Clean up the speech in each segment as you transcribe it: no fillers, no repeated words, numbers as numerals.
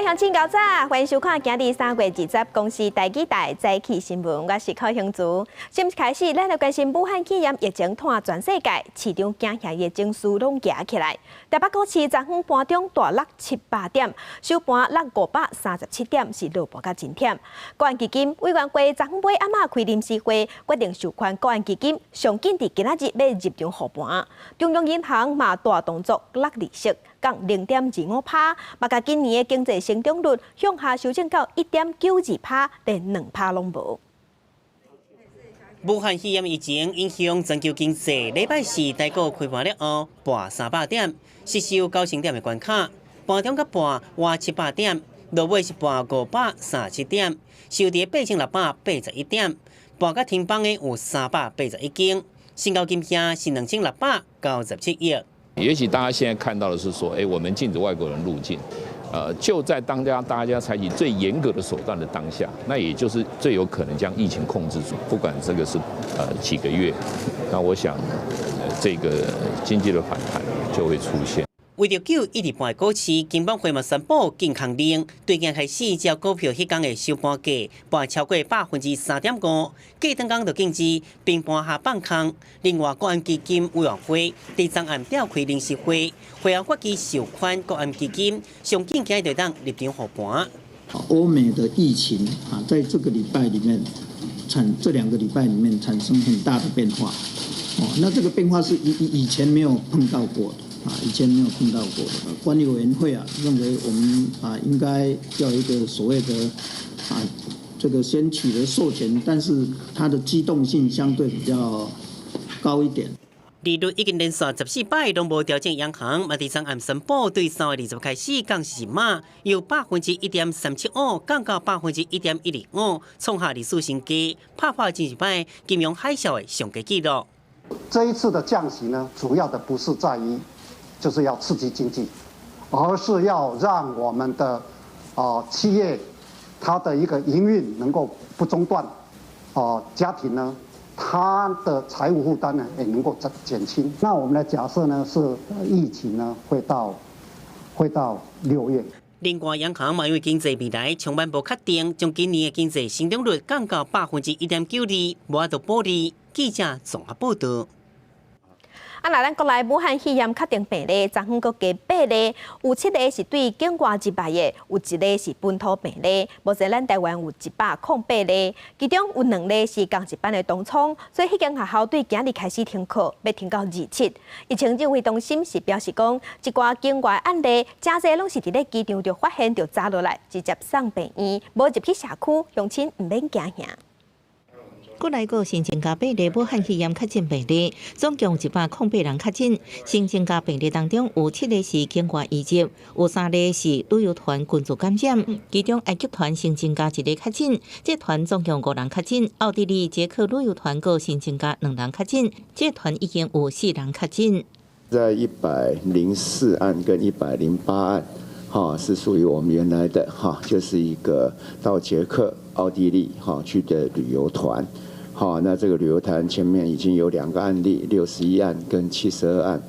鄉親𠢕早，歡迎收看今日3月20公視台語台早起新聞，我是寇興竹。新聞開始，咱來關心武漢肺炎疫情湠全世界，市場驚嚇的情緒攏夯起來。台北股市昨昏盤中大落700點，收盤落537點，是落盤甲真忝。國安基金委員會昨昏尾暗仔開臨時會，決定授權國安基金上緊佇今仔日欲入場護盤。中央銀行嘛大動作落利息，降0.25趴，嘛共今年的經濟成長率向下修正到1.92趴，連2趴攏無。武漢肺炎疫情影響全球經濟，禮拜四台股開盤了後，跋300點，失守9000點的關卡，盤中閣跋倚700點，落尾是跋537點，收佇8681點，跋甲停板的有381間，成交金額是2697億。也許大家現在看到的是說，我們禁止外國人入境，就在當家大家採取最嚴格的手段的當下，那也就是最有可能將疫情控制住。不管這個是幾個月，那我想這個經濟的反彈就會出現。為著救一直盤的股市，金管會嘛宣布禁空令，對今開始，只要股票彼工的收盤價跋超過3.5%，隔轉工就禁止平盤下放空。另外，國安基金委員會佇昨暗召開臨時會，會後決議授權國安基金上緊今日就當入場護盤。歐美的疫情啊，在這個禮拜裡面這2個禮拜裡面產生很大的變化。哦，那這個變化是以前沒有碰到過的。啊，以前沒有碰到過的。管理委員會啊，認為我們啊應該要一個所謂的啊，這個先取得授權，但是它的機動性相對比較高一點。利率已經連續14擺攏無調整，央行嘛佇昨暗宣布，對3月20開始降息一碼，由1.375%降到1.125%，創下歷史新低，拍破前一擺金融海嘯的上低紀錄。這一次的降息呢，主要的不是在於就是要刺激經濟，而是要讓我們的企業它的一個營運能夠不中斷，家庭呢，他的財務負擔呢也能夠減輕。那我們的假設呢是疫情呢會到6月。另外，央行嘛因為經濟未來充滿無確定，將今年的經濟成長率降到1.92%，無法度保二。記者綜合報道。啊，若咱國內武漢肺炎確定病例，昨昏閣加八例，有七个是對境外入來的，有一个是本土病例。目前咱台灣有108例，其中有兩例是仝一班的同窗，所以彼間學校對今日開始停課，欲停到27。疫情指揮中心是表示講，這寡境外案例，誠濟攏是佇咧機場就發現就紮落來，直接送病院，無入去社區，鄉親毋免驚嚇。國內閣新增加八例武漢肺炎確診病例，總共108人確診。新增加病例當中有七个是境外移入，有三个是旅遊團群聚感染。其中埃及團新增加一个確診，這團總共五人確診。奧地利捷克旅遊團閣新增加兩人確診，這團已經有四人確診。在104案跟108案，哈，是屬於我們原來的哈，就是一個到捷克、奧地利哈去的旅遊團。好，那這個旅遊團前面已經有兩個案例，61案跟72案，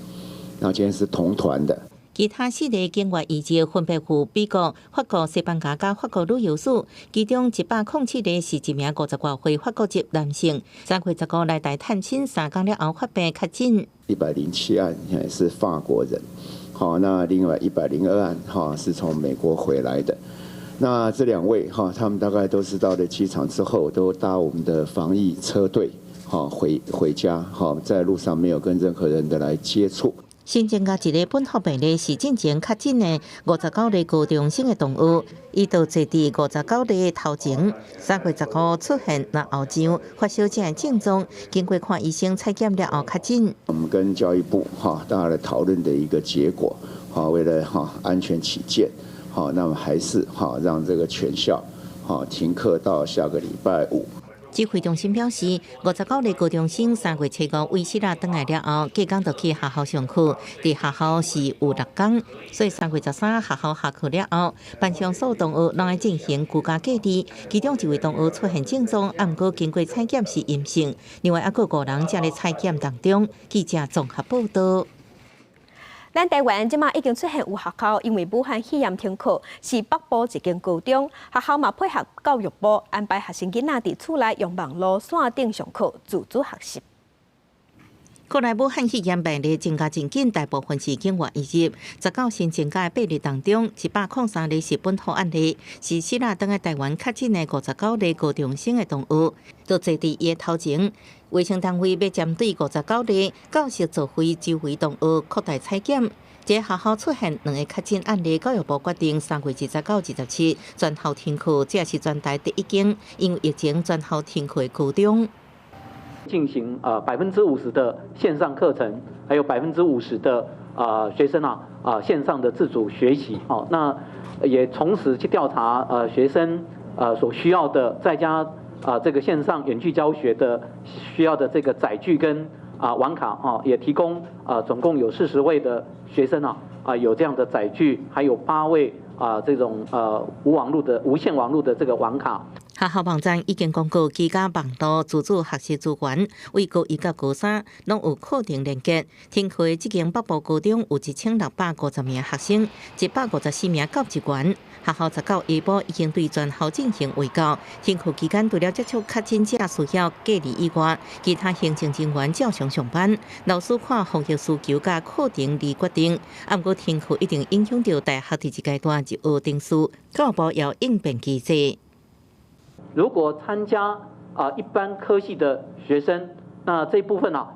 那今天是同團的。其他四个境外移入分別赴美國、法國、西班牙佮法國旅遊史，其中107个是一名50外歲法國籍男性，3月15來台探親，3工了後發病確診。107案現在是法國人，好，那另外102案哈是從美國回來的。那這兩位哈，他們大概都是到了機場之後，都搭我們的防疫車隊，哈回家，哈在路上沒有跟任何人的來接觸。新增加一个本土病例是進前確診的59個高中生的同學，伊就坐佇59個頭前，3月15出現嚨喉脹、發燒這症狀，經過看醫生採檢了後確診。我們跟教育部哈大家來討論的一個結果，哈為了哈安全起見。好，那麼還是哈讓這個全校哈停課到下個禮拜五。指揮中心表示，59個高中生3月初五維斯拉轉來了後，隔工就去學校上課，佇學校是有6工，所以3月13學校下課了後，班上所有同學攏愛進行居家隔離。其中一位同學出現症狀，毋過經過採檢是陰性，另外猶閣五人正咧採檢當中。記者綜合報道。咱台灣這馬已經出現有學校因為武漢肺炎停課，是北部一間高中學校嘛配合教育部安排學生囡仔佇厝內用網路線頂上課，自主學習。國內武漢肺炎病例增加真緊，大部分是境外移入。19新增加的病例當中，103例是本土案例，是四日轉來台灣確診的59個高中生的同學。就坐佇伊的頭前，衛生單位欲針對59個教室座位周圍同學擴大採檢。這學校出現兩個確診案例，教育部決定3月20到27全校停課，這是全台第一間因為疫情全校停課的高中。進行50%的線上課程，還有百分之五十的學生啊線上的自主學習。哦，那也同時去調查學生所需要的在家啊這個線上遠距教學的需要的這個載具跟網卡啊，也提供總共有40位的學生啊有這樣的載具，還有8位啊這種無網路的無線網路的這個網卡。學校網站已經公告居家網路自主學習資源，為高一佮高三攏有課程連結。停課的這間北部高中有1650名學生，154名教職員。學校19下晡已經對全校進行衛教。停課期間，除了接觸確診者需要隔離以外，其他行政人員照常上班。老師看防疫需求佮課程來決定。毋過停課一定影響著大學第一階段入學程序，教育部有應變機制。如果參加一般科系的學生，那這部分呢，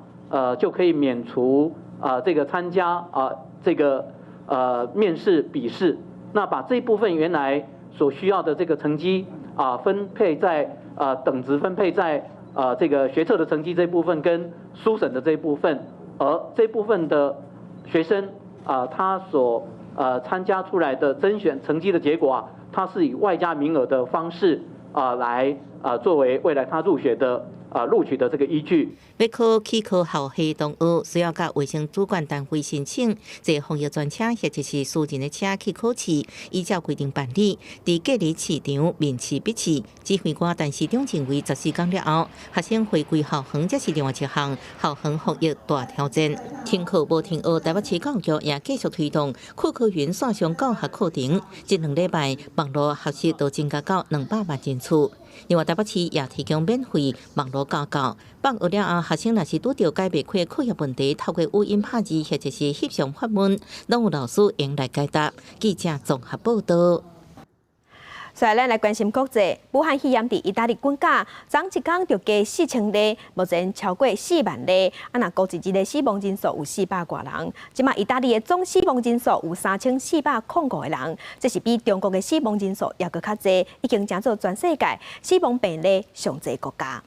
就可以免除這個參加這個面試筆試。那把這部分原來所需要的這個成績分配在等值分配在這個學測的成績這部分跟書審的這部分，而這部分的學生他所參加出來的甄選成績的結果啊，他是以外加名額的方式來作為未來他入學的錄取的這個依據。欲考去考校系同學需要佮衛生主管單位申請，坐防疫專車或者是私人的車去考試，依照規定辦理。佇隔離試場面試筆試，指揮官陳時中認為，14天了後，學生回歸校園，這是另外一項校園防疫大挑戰。停課無停學，台北市教育局也繼續推動酷課雲線上教學課程。這2禮拜網路學習都增加到200萬人次。另外，台北市也提供免費網路家教。放學了後，學生若是拄著解袂開課業問題，透過語音拍字或者是翕相發問，攏有老師會用來解答。記者綜合報道。所以咱來關心國際，武漢肺炎佇意大利滾價，昨一工就加4000例，目前超過4萬例。啊，若估計一日死亡人數有400外人。這馬意大利的總死亡人數有3405個人，這是比中國的死亡人數猶閣較濟，已經成做全世界死亡病例上濟國家。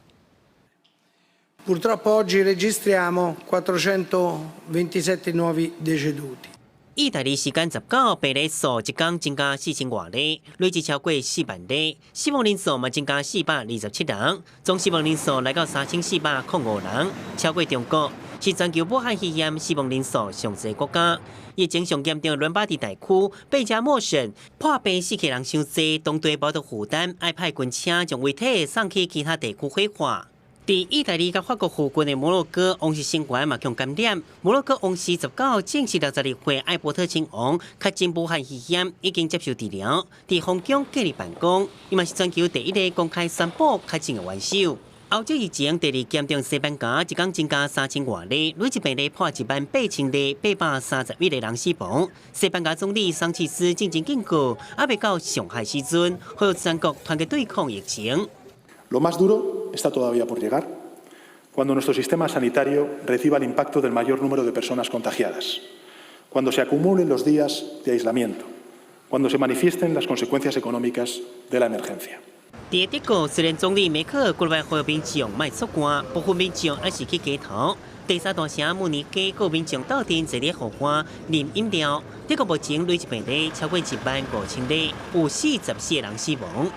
Purtroppo oggi registriamo 427 nuovi deceduti. 意大利時間19，病例數一工增加4000外例，累計超過4萬例，死亡人數嘛增加427人，總死亡人數來到3405人，超過中國，是全球武漢肺炎死亡人數上濟國家。疫情上嚴重的倫巴第大區貝加莫省破病死去人傷濟，當地無得負擔，愛派軍車將遺體送去其他地區火化。佇意大利佮法國附近的摩洛哥王室成員嘛予感染。摩洛哥王室19證實62歲艾伯特親王確診武漢肺炎，已經接受治療，佇皇宮隔離辦公。伊嘛是全球第一个公開宣布確診的元首。歐洲疫情第二嚴重西班牙，一工增加3000外例，累計病例破1萬8000例，831個人死亡。西班牙總理桑切斯進前警告，猶未到上害時陣，呼籲全國團結對抗疫情。 Lo más duro está todavía por llegar, cuando nuestro sistema sanitario reciba el impacto del mayor número de personas contagiadas, cuando se acumulen los días de aislamiento, cuando se manifiesten las consecuencias económicas de la emergencia. 佇德國，雖然總理梅克爾幾擺呼籲民眾莫出汗，部分民眾猶是去街頭。第三大城慕尼黑，閣有民眾鬥陣坐佇雨傘啉飲料。德國目前累計病例超過1萬5000例，有44個人死亡。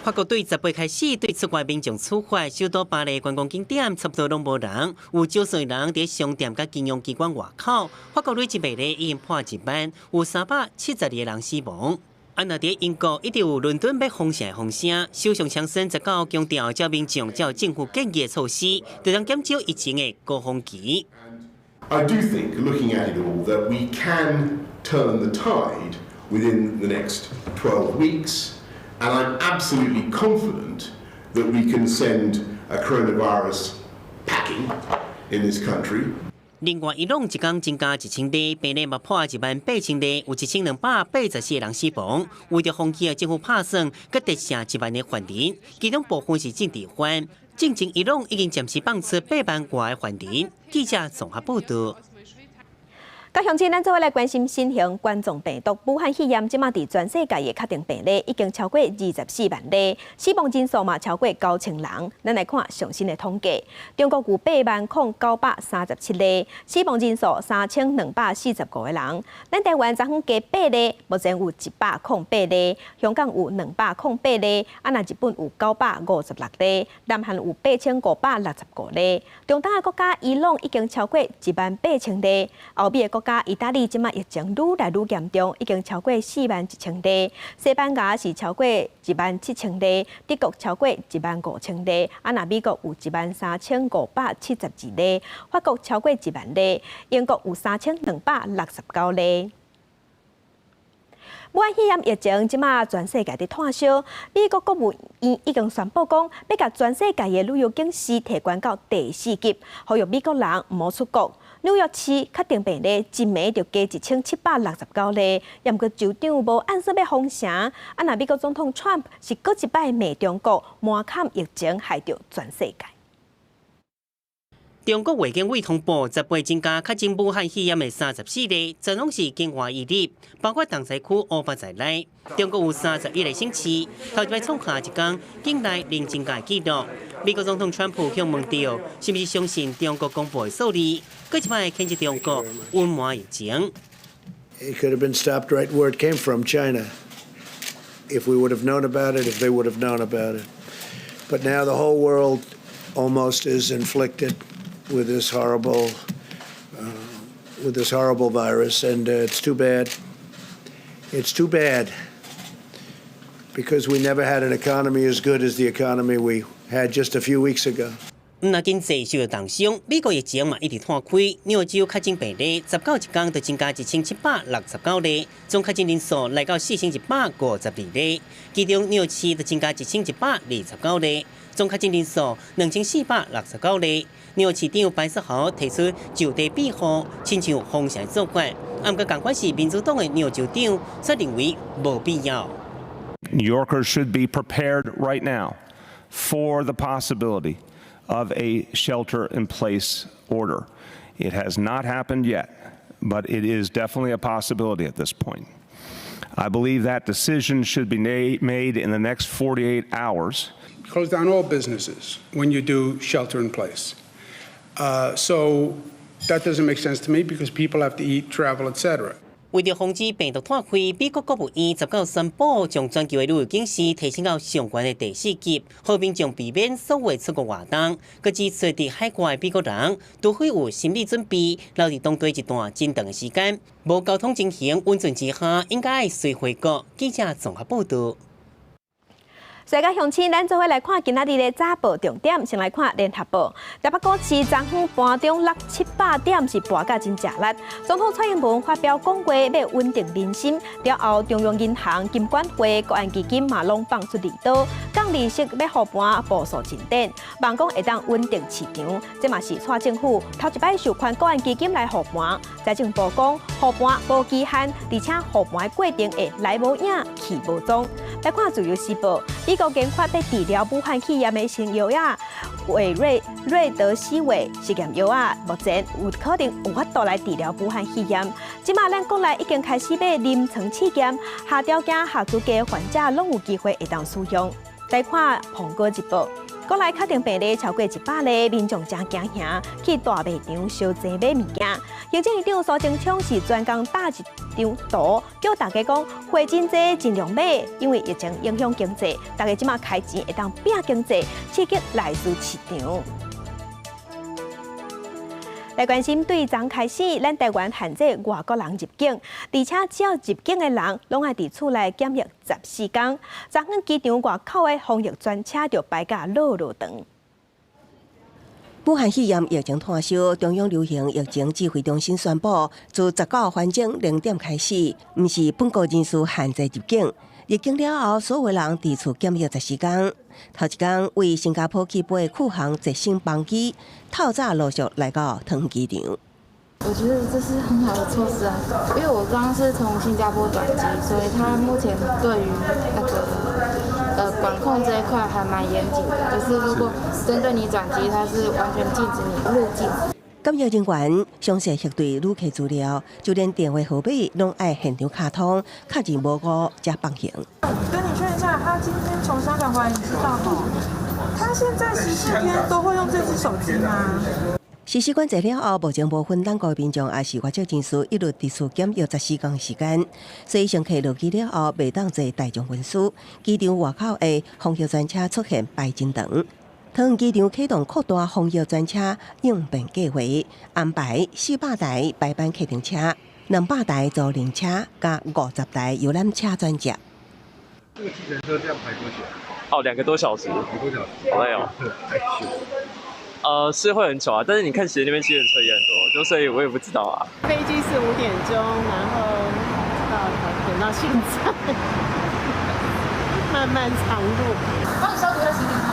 法國對18開始對出國民眾處罰，首都巴黎觀光景點差不多攏無人，有少數人佇商店佮金融機關外口。法國累計病例已經破1萬，有372個人死亡。啊，若佇英國一直有倫敦欲封城的風聲，首相強生19強調，叫民眾照政府建議的措施，就能減少疫情的高峰期。I do think, looking at it all, that we can turn the tide within the next 12 weeks, and I'm absolutely confident that we can send a coronavirus packing in this country. 另外，伊朗一工增加1000例，病例嘛破1万8千例，有1284個人死亡。為著防疫，政府拍算閣特赦1萬個犯人，其中部分是政治犯。進前伊朗已經暫時放出8萬外個犯人。記者綜合報道。各鄉親，咱做伙來關心新型冠狀病毒武漢肺炎，這馬佇全世界的確診病例已經超過24萬例，死亡人數嘛超過9000人。咱來看上新的統計，中國有8萬零937例，死亡人數3245個人。咱台灣昨昏加八例，目前有108例，香港有208例，啊若日本有956例，南韓有8565例。中東的國家伊朗已經超過1萬8000例，歐美的國家意大利這馬疫情愈來愈嚴重，已經超過4萬1千例。西班牙是超過1萬7千例，德國超過1萬5千例，啊若美國有1萬3572例，法國超過1萬例，英國有3269例。武漢肺炎疫情這馬全世界佇炭燒，美國國務院已經宣布講，欲共全世界的旅遊警示提懸到第四級，呼籲美國人毋好出國。紐約市確診病例一暝就加1769例，毋過州長無按算欲封城。啊，若美國總統川普是閣一擺罵中國，瞞崁疫情害著全世界。中國衛健委通報，18增加確診武漢肺炎的34例，全攏是境外移入，包括東西區湖北在內。中國有31個省市，頭一擺創下一工境內零增加紀錄。美國總統川普向問著，是毋是相信中國公布的數字？閣一擺譴責中國隱瞞疫情。 It could have been stopped right where it came from, China. If we would have known about it, if they would have known about it. But now the whole world almost is inflicted with this horrible virus, and it's too bad. It's too bad because we never had an economy as good as the economy we had just a few weeks ago. 毋但經濟受到重傷，美國疫情嘛一直拖開。紐約州確診病例19一工就增加1769例，總確診人數來到4152例，其中紐約市就增加1129例，總確診人數2469例。紐約市長白思豪提出就地庇護，親像封城做法，毋過仝款是民主黨的紐約州長，則認為無必要。 New Yorkers should be prepared right now for the possibility of a shelter-in-place order. It has not happened yet, but it is definitely a possibility at this point. I believe that decision should be made in the next 48 hours. Close down all businesses when you do shelter in place. So that doesn't make sense to me because people have to eat, travel, etc. 為著防止病毒拖開，美國國務院19宣布將全球的旅遊警示提升到上懸的第四級，予民眾避免所有出國活動。閣指出，佇海外美國人，除非有心理準備，留佇當地一段真長的時間，無交通情形穩陣之下，應該隨回國。記者綜合報道。世界鄉親，咱做伙來看今仔日的早報重點，先來看聯合報。台北股市昨昏盤中落700點，是盤甲真食力。總統蔡英文發表講話，欲穩定民心。了後，中央銀行、金管會、國安基金嘛攏放出利多，降利息欲予盤步數進展，望講會當穩定市場。這嘛是蔡政府頭一擺授權國安基金來護盤。財政部講護盤無期限，而且護盤的過程會來無影去無蹤。來看自由時報，美國研發欲治療武漢肺炎的新藥仔，偉瑞瑞德西韋試驗藥仔，目前有可能有法度來治療武漢肺炎。這馬咱國內已經開始欲臨床試驗，合條件合資格患者攏有機會會當使用。來看《蘋果日報》，國內確診病例超過100例，民眾誠驚嚇，去大賣場相爭買物件。行政院長蘇貞昌是專工貼一張圖，叫大家講貨真濟，盡量買，因為疫情影響經濟，大家這馬開錢會當拚經濟，刺激內需市場。來關心對昨開始，咱台灣限制外國人入境，而且只要入境的人，攏愛佇厝內檢疫14工。昨昏機場外口的防疫專車就排甲落落長。武漢肺炎疫情湠燒，中央流行疫情指揮中心宣布，自19號反正0點開始，毋是本國人士限制入境。入境了後，所有人佇厝檢疫14天。頭一工為新加坡起飛的酷航直升班機，透早陸續來到桃園機場。我覺得這是很好的措施啊，因為我剛剛是從新加坡轉機，所以他目前對於那個管控這一塊還蠻嚴謹的，就是如果針對你轉機，它是完全禁止你入境。檢疫人員詳細核對旅客資料，就連電話號碼攏愛現場敲通，確認無誤才放行。跟你確認一下，他今天從香港回來，你知道嗎？他現在14天都會用這支手機嗎？實施管制了後，目前無分兩國民眾抑是外籍人士，一律佇厝檢疫14天時間。所以乘客落機了後，袂當坐大眾運輸。機場外口的防疫專車出現排真長。桃園機場啟動擴大防疫專車應變計劃，安排400台排班客運車、200台租賃車，佮50台遊覽車轉接。這個計程車這樣排多久？哦，2個多小時。2個多小時。好累哦。太久。是會很久啊，但是你看，其實那邊計程車也很多，就所以我也不知道啊。飛機是5點鐘，然後到等到現在，漫漫長路。幫你消毒一下行李號。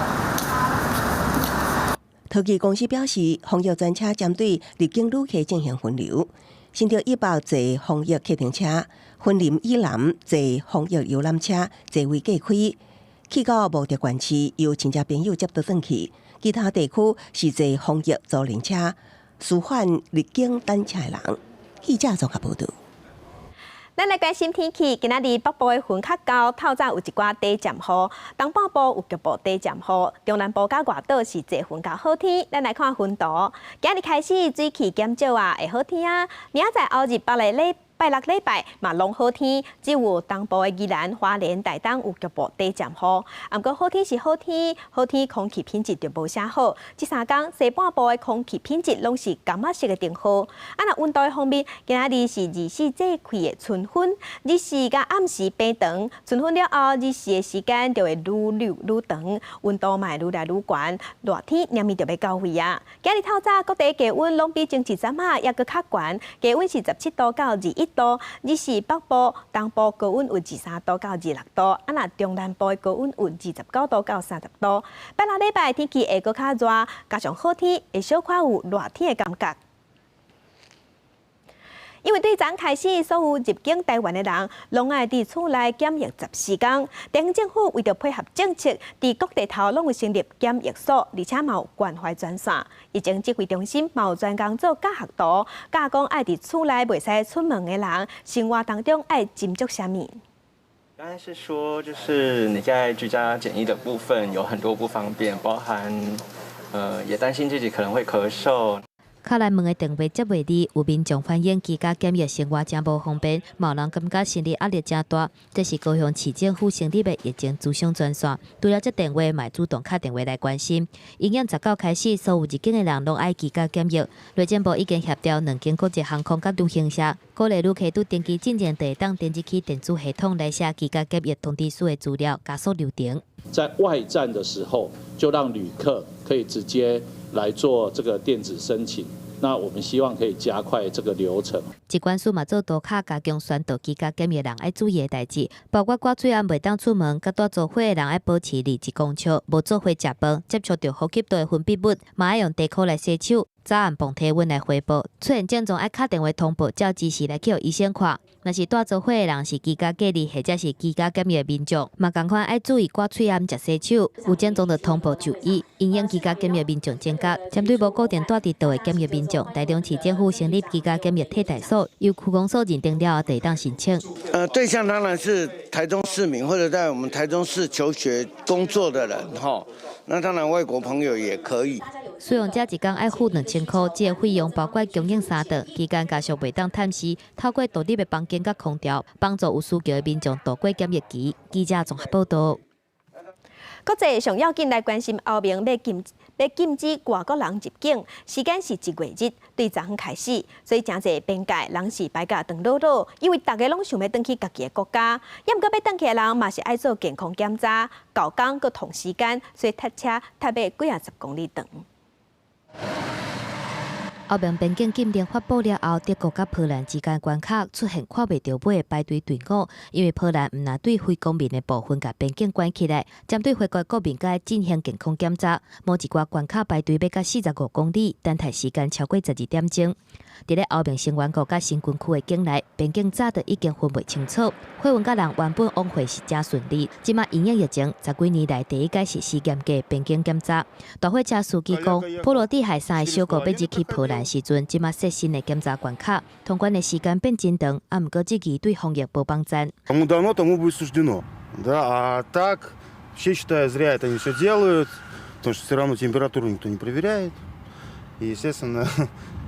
桃機公司表示，防疫專車針對入境旅客進行分流，新竹以北坐防疫客運車，雲林以南坐防疫遊覽車，座位隔開，去到目的縣市由親戚朋友接倒轉去。其他地區是坐防疫租賃車，舒緩入境等車的人。記者綜合報導。咱來關心天氣，今仔日北部的雲較厚，透早有一寡短暫雨，東半部有局部短暫雨，中南部佮外島是濟雲佮好天。咱來看雲圖，今日開始水汽減少啊，會好天啊。明仔載後日拜六禮拜嘛攏好天，只有東部的宜蘭、花蓮、台東有局部短暫雨。毋過好天是好天，好天空氣品質就無啥好。這3工西半部的空氣品質攏是柑仔色的燈號。啊，若溫度的方面，今仔日是24節氣的春分，日時佮暗時變長，春分了後，日時的時間就會愈來愈長，溫度嘛會愈來愈懸，熱天連咪就欲到位啊。今日透早各地低溫攏比前一陣仔猶閣較懸，低溫是17度到21度，日時北部、東部高溫有23度到26度，啊若中南部的高溫有29度到30度。拜六禮拜天氣會閣較熱，加上好天，會小可有熱天的感覺。因為對昨開始，所有入境台灣的人，攏愛佇厝內檢疫14天。地方政府為著配合政策，佇各地頭攏有成立檢疫所，而且嘛有關懷專線。疫情指揮中心嘛有專工做教學圖，教講愛佇厝內袂使出門的人，生活當中愛斟酌啥物。剛才是說，就是你在居家檢疫的部分有很多不方便，包含，也擔心自己可能會咳嗽。敲來問的電話接袂離，有民眾反映居家檢疫生活誠無方便，嘛有人感覺心理壓力誠大。這是高雄市政府成立的疫情諮詢專線，除了接電話，嘛會主動敲電話來關心。因應19開始，所有入境的人攏愛居家檢疫。內政部已經協調兩間國際航空佮旅行社，鼓勵旅客佇登機進前就會當登入去電子系統來寫居家檢疫通知書的資料，加速流程。在外站的時候，就讓旅客可以直接來做這個電子申請，那我們希望可以加快這個流程。疾管署嘛做圖卡加強宣導居家檢疫人愛注意的代誌，包括掛喙罨袂當出門，佮蹛做伙的人愛保持21公尺，無做伙食飯，接觸著呼吸道的分泌物，嘛愛用茶箍來洗手，早暗磅體溫來回報。出現症狀愛敲電話通報，才有及時來去予醫生看。若是蹛做伙的人是居家隔離或者是居家檢疫的民眾，嘛仝款愛注意掛喙罨、食洗手，有症狀就通報就醫。因應居家檢疫民眾增加，針對無固定蹛佇佗的檢疫民眾，台中市政府成立居家檢疫替代所，由區公所認定了後，就會當申請。對象當然是台中市民或者在我們台中市求學、工作的人，哈。那當然外國朋友也可以。使用者一工愛付2000箍，這個費用包括供應三頓，期間家屬袂當探視，透過獨立的房間佮空調，幫助有需求的民眾度過檢疫期。記者綜合報導。國際上要緊來關心歐盟欲禁止外國人入境，時間是1月1日，對昨昏開始，所以誠濟邊界人是排甲長囉囉，因為逐家攏想欲轉去家己的國家，猶毋過欲轉去的人嘛是愛做健康檢查，舊工閣同時間，所以塞車塞欲幾仔十公里長。歐盟邊境禁令發布了後，德國佮波蘭之間關卡出現看袂著尾的排隊隊伍，因為波蘭毋但對非公民的部分共邊境關起來，針對回國國民閣愛進行健康檢查。某一寡關卡排隊欲到45公里，等待時間超過12點鐘。佇咧歐盟成員國佮申根區的境內，邊境早就已經分袂清楚。貨運佮人原本往返是誠順利，這馬因應疫情十幾年來第一擺實施嚴格邊境檢查。大貨車司機講，波羅的海三个小國欲入去波蘭時陣，這馬設新的檢查關卡，通關的時間變真長，啊，毋過這個對防疫無幫助。 Кому дано, тому будет суждено. Да, а так, вообще считаю, зря это они все делают, потому что все равно температуру никто не проверяет. И, естественно,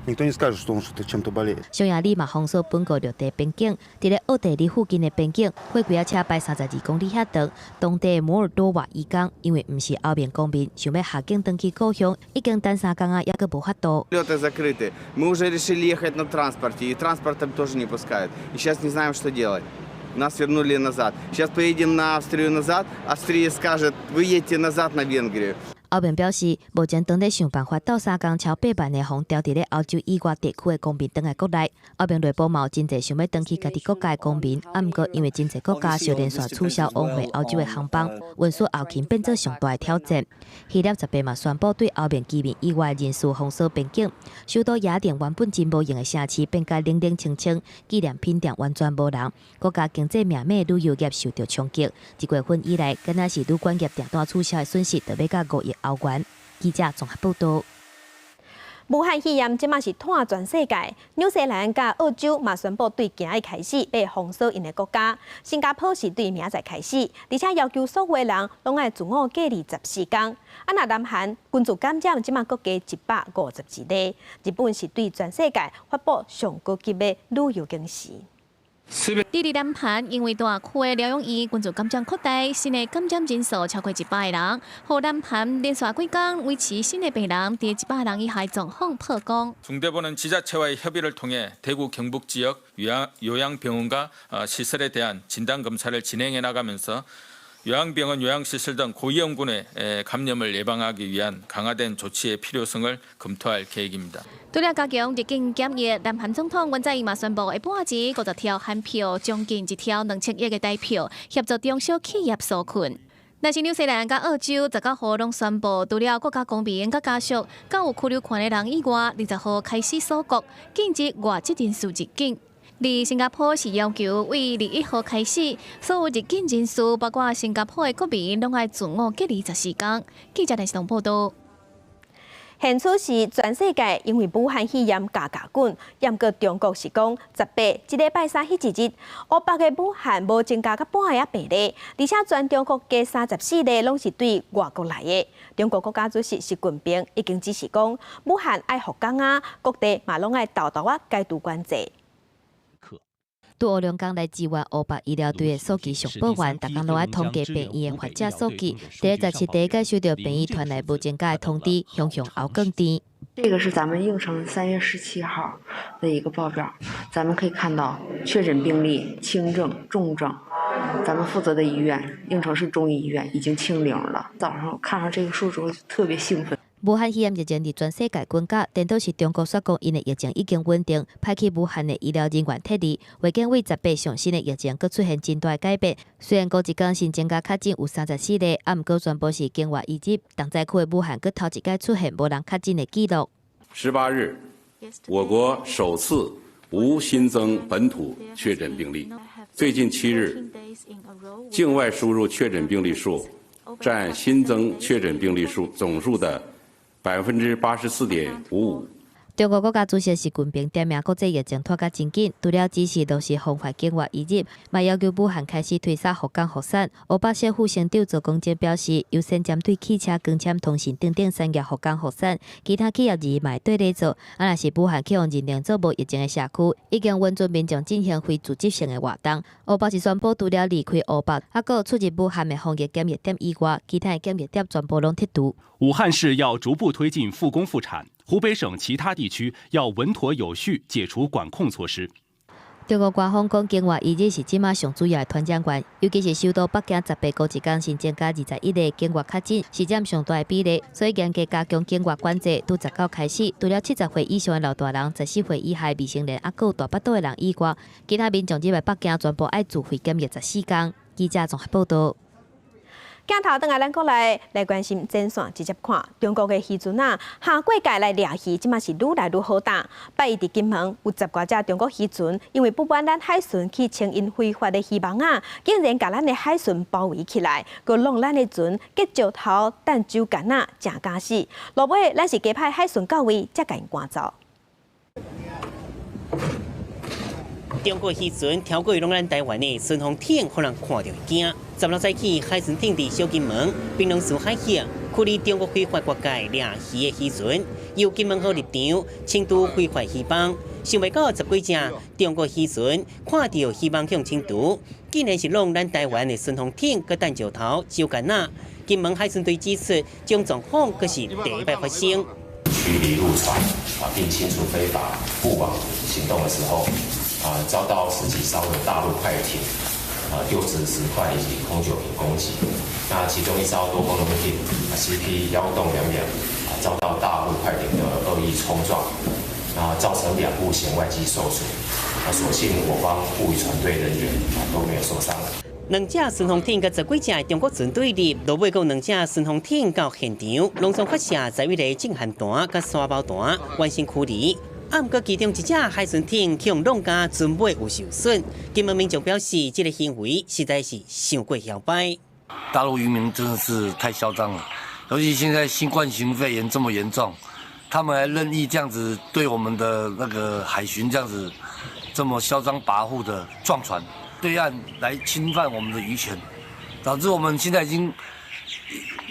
никто не скажет, что он что-то чем-то болеет. 匈牙利嘛封鎖本國陸地邊境，佇咧奧地利附近的邊境，貨櫃仔車排32公里遐長。當地摩爾多瓦移工因為毋是歐盟公民，想欲下境轉去故鄉，已經等三工啊，猶閣無法度。 Леты закрыты. Мы уже решили ехать на транспорте, и транспортом тоже не пускают. И сейчас не знаем, что делать. Нас вернули назад. Сейчас поедем на Австрию назад, Австрия скажет, вы едете назад на Венгрию. 歐盟表示，目前當咧想辦法鬥相共超8萬个予牢佇咧歐洲以外地區的公民轉來國內。歐盟內部嘛有真濟想欲轉去家己國家的公民，啊，毋過因為真濟國家相連續取消往返歐洲的航班，運輸後勤變做上大的挑戰。希臘18嘛宣布對歐盟居民以外人士封鎖邊境，首都雅典原本真無閒的城市變甲冷冷清清，紀念品店完全無人，國家經濟命脈旅遊業受著衝擊。一月份以來，敢若是旅館業訂單取消的損失，就欲到5億歐元。記者綜合報導。武漢肺炎這馬是湠全世界，紐西蘭佮澳洲嘛宣布對今仔日開始欲封鎖𪜶的國家。新加坡是對明仔載開始，而且要求所有人攏愛自我隔離14天。啊，若南韓群聚感染這馬閣加151例，日本是對全世界發布上高級的旅遊警示。佇咧南韓，因為大區的療養院群聚感染擴大，新的感染人數超過100個人，予南韓連續幾工維持新的病人佇100人以下狀況破功。 중대본은 지자체와의 협의를 통해 대구 경북 지역 요양병원과 시설에 대한 진단 검사를 진행해 나가면서 요양병원, 요양시설 등 고위험군의 감염을 예방하기 위한 강화된 조치의 필요성을 검토할 계획입니다. 除了加強入境檢疫，南韓總統文在寅嘛宣布，下晡時50條韓票，將近一條2000億的台票，協助中小企業紓困。但是紐西蘭佮澳洲19號攏宣布，除了國家公民佮家屬、佮有居留權的人以外，20號開始鎖國，禁止外籍人士入境。而新加坡是要求對21號開始，所有入境人士，包括新加坡的國民，攏愛自我隔離14天。記者電視報導。現此時全世界因為武漢肺炎加加滾，毋過中國是講18這禮拜三彼一日，湖北的武漢無增加較半个病例，而且全中國加34例攏是對外國來的。中國國家主席習近平已經指示講，武漢愛復工啊，各地嘛攏愛沓沓仔解除管制。拄烏龍江來支援湖北醫療隊的數據上報完，逐工攏愛統計病院的患者數據。第17第一擺收到病院傳來無增加的通知，雄雄後更甜。這個是咱們應城3月17號的一個報表，咱們可以看到確診病例、輕症、重症，咱們負責的醫院應城市中醫醫院已經清零了。早上看上這個數之後，就特別興奮。武漢肺炎疫情佇全世界滾絞，顛倒是中國煞講𪜶的疫情已經穩定，派去武漢的醫療人員撤離。衛健委18上新的疫情閣出現真大改變，雖然過一工新增加確診有34例，啊，毋過全部是境外移入。重災區的武漢閣頭一擺出現無人確診的記錄。 18日，我國首次無新增本土確診病例。最近7日，境外輸入確診病例數佔新增確診病例數總數的84.55%。中國國家主席習近平點名國際疫情拖甲真緊，除了指示落實防範境外移入，嘛要求武漢開始推捒復工復產。湖北省副省長周光正表示，優先針對汽車、光纖、通信等等產業復工復產，其他企業二嘛會綴咧做。啊，若是武漢去予認定做無疫情的社區，已經允准民眾進行非組織性的活動。湖北是宣布，除了離開湖北，啊，閣出入武漢的防疫檢疫點以外，其他的檢疫點全部攏撤除。武漢市要逐步推進復工復產。湖北省其他地區要穩妥有序解除管控措施。中國官方講，境外移入是這馬上主要的傳染源，尤其是首都北京18號一工新增加21例境外確診，是佔上大的比例，所以嚴格加強境外管制。自19開始，除了70歲以上的老大人、14歲以下未成年，猶閣有大腹肚的人以外，其他民眾入來北京全部愛自費檢疫14工。記者綜合報道。鏡頭轉來咱國內來關心前線，直接看中國的漁船啊，跨過界來掠魚，這馬是愈來愈好膽。拜一佇金門有十外隻中國漁船，因為不滿咱海巡去清𪜶非法的漁網仔，竟然共咱的海巡包圍起來，閣挵咱的船，結石頭、擲酒罐仔，誠敢死。落尾，咱是加派海巡到位，才共𪜶趕走。中國漁船跳過挵咱台灣的順風艇，予人看著會驚。16早起，海巡艇佇小金門、檳榔嶼海峽，驅離中國非法越界掠魚的漁船，由金門號入場，清除非法漁網。想袂到十幾隻中國漁船看著漁網予清除，竟然是挵咱台灣的順風艇，閣擲石頭、酒罐仔。金門海巡隊指出，這種狀況閣是第一擺發生。驅離陸船啊，並清除非法布網行動的時候，啊，遭到十幾艘的大陸快艇，啊，丟擲石塊以及空酒瓶攻擊。那其中一艘多功能艇 CP 1002，啊，遭到大陸快艇的惡意衝撞，啊，造成兩部舷外機受損。啊，所幸我方護漁船隊人員啊都沒有受傷。兩隻順風艇佮十幾隻中國船對立，落尾閣兩隻順風艇到現場，攏總發射十一个震撼彈佮沙包彈，完成驅離。啊，毋過其中一隻海巡艇予挵共船尾有受損。金門民眾表示，這个行為實在是傷過囂掰。大陸漁民真的是太囂張了，尤其現在新冠型肺炎這麼嚴重，他們還任意這樣子對我們的那個海巡這樣子這麼囂張跋扈的撞船，對岸來侵犯我們的漁權，導致我們現在已經，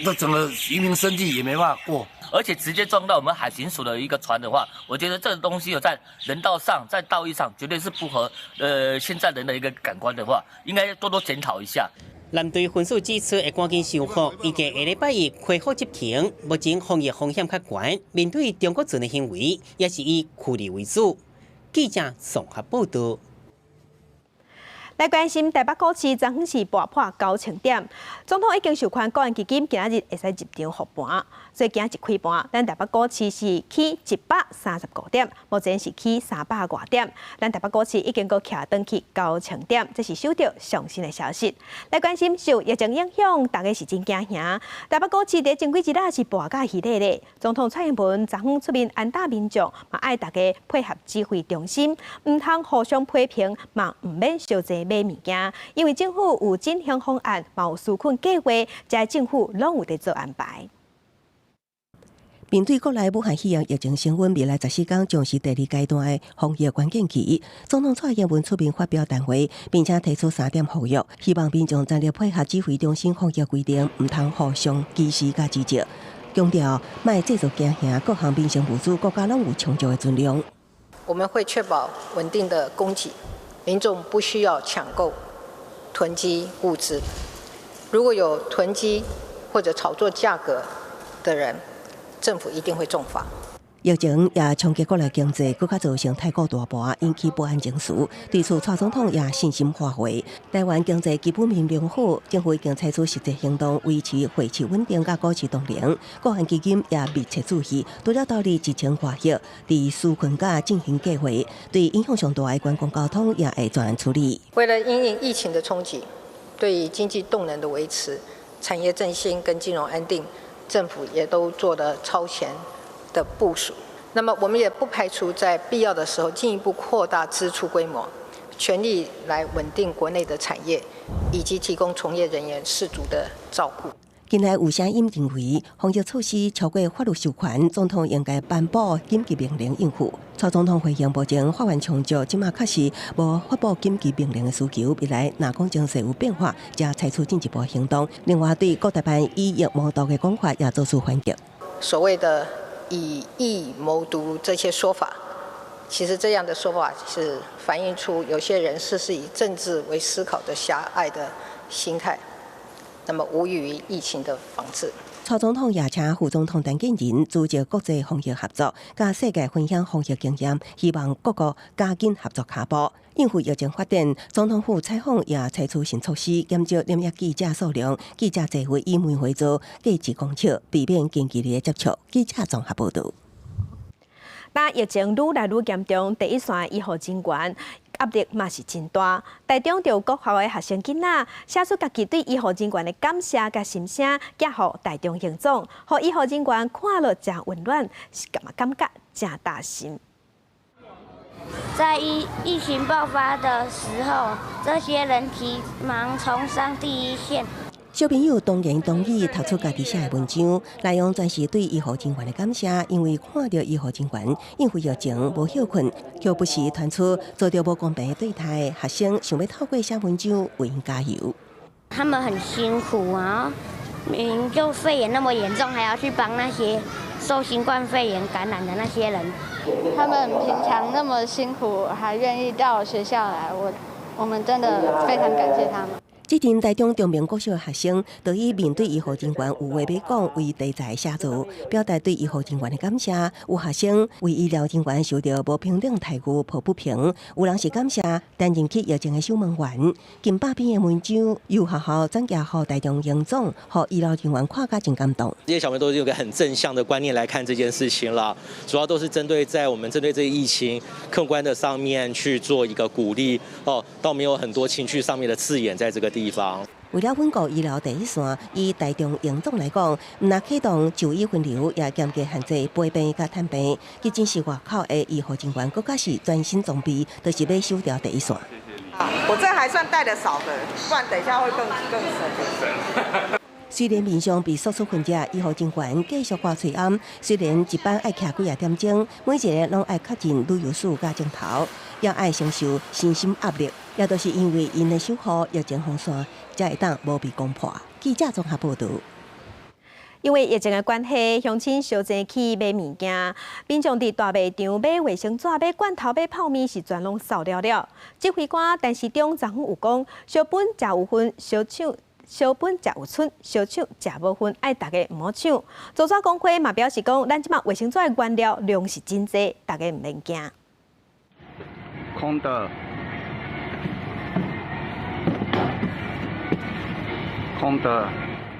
那整個漁民生計也沒辦法過。而且直接撞到我們海巡署的一個船的話，我覺得這個東西有在人道上、在道義上，絕對是不合現在人的一個感官的話，應該多多檢討一下。艦隊分署指出，會趕緊修復，預計下禮拜一恢復執勤。目前防疫風險較懸，面對中國船的行為，也是以驅離為主。記者綜合報道。來關心台北股市，昨昏是跌破9000點。總統已經授權國安基金今仔日會使入場護盤，所以今仔日開盤，咱台北股市是起135點，目前是起300外點。咱台北股市已經閣徛轉去9000點，這是收到上新的消息。來關心受疫情影響，大家是真驚嚇。台北股市佇前幾日仔是跌甲稀咧咧。總統蔡英文昨昏出面安撫民眾，嘛愛大家配合指揮中心，毋通互相批評，嘛毋免相濟買物件，因為政府有振興方案，嘛有紓困計劃，這政府攏有佇做安排。面對國內武漢肺炎疫情升溫，未來14工將是第二階段的防疫關鍵期。總統蔡英文出面發表談話，並且提出三點呼籲，希望民眾全力配合指揮中心防疫規定，毋通互相歧視佮指責。強調莫製造驚嚇，各項民生物資國家攏有充足的存量。我們會確保穩定的供給，民眾不需要搶購、囤積物資。如果有囤積或者炒作價格的人，政府一定會重罰。疫情也衝擊國內經濟，閣較造成台股大盤，引起不安情緒。對此，蔡總統也信心發話：台灣經濟基本面良好，政府已經採取實際行動維持匯市穩定佮股市動能。國安基金也密切注意，除了投入1000外億，佇紓困佮振興計劃，對影響上大的觀光交通也會專案處理。為了因應疫情的衝擊，對經濟動能的維持、產業振興跟金融安定，政府也都做了超前的部署。那麼我們也不排除在必要的時候進一步擴大支出規模，全力來穩定國內的產業，以及提供從業人員適足的照顧。近來有聲音認為，防疫措施超過法律授權，總統應該頒布緊急命令應付。蔡總統回應，目前法源充足，這馬確實無發布緊急命令的需求。未來若講情勢有變化，才採取進一步行動。另外，對國台辦以疫謀獨的講法也做出反擊。所謂的以疫謀獨這些說法，其實這樣的說法是反映出有些人士是以政治為思考的狹隘的心態，那麼無異於疫情的防治。蔡蔡總統也請副總統陳建仁組織國際防疫合作，佮世界分享防疫經驗，希望各國加緊合作跤步。應付疫情發展，總統府採訪也採取新措施，減少檢疫記者數量，記者座位以梅花座隔1公尺，避免近距離的接觸。記者綜合報導。當疫情愈來愈嚴重，第一線醫護人員壓力嘛是真大。台中就有國校的學生囡仔寫出家己對醫護人員的感謝佮心聲，寄予台中榮總，予醫護人員看了誠溫暖，是感覺感覺誠踏實。在疫情爆發的時候，這些人急忙衝上第一線。小朋友當言當語讀出家己寫的文章，內容全是對醫護人員的感謝，因為看著醫護人員應付疫情無歇睏，卻不時傳出遭著無公平的對待，學生想欲透過寫文章為𪜶加油。他們很辛苦啊，明明就肺炎那麼嚴重，還要去幫那些受新冠肺炎感染的那些人。他們平常那麼辛苦，還願意到學校來，我們真的非常感謝他們。這陣台中中明國小的學生，就以面對醫護人員有話欲講為題材寫作，表達對醫護人員的感謝。有學生為醫療人員受著無平等待遇抱不平，有人是感謝擔任起疫情的守門員。近百篇的文章由學校轉寄予台中榮總，予醫療人員看甲真感動。這些小朋友都是有個很正向的觀念來看這件事情啦，主要都是針對在我們針對這個疫情客觀的上面去做一個鼓勵哦，倒沒有很多情緒上面的刺眼在這個地方。為了穩固醫療第一線，以台中榮總來講，毋但啟動就醫分流，也嚴格限制陪病佮探病。急診室外口的醫護人員，閣較是全身裝備，就是欲守牢第一線。我這還算帶得少的，不然等一下會更深。雖然面上被索出痕跡，醫護人員繼續掛喙罨。雖然一班愛徛幾仔點鐘，每一个攏愛確認旅遊史佮鏡頭，也愛承受身心壓力，也都是因為𪜶的守護，疫情防線才會當無被攻破。記者綜合報導。因為疫情的關係，鄉親相濟去買物件，民眾佇大賣場買衛生紙、買罐頭、買泡麵是全攏掃了了。指揮官陳時中昨昏有講，燒分食有份，燒搶。燒分食有賰，燒搶食無份，愛大家毋好搶。造紙工會嘛表示講，咱這馬衛生紙的原料量是真濟，大家毋免驚。空的，空的。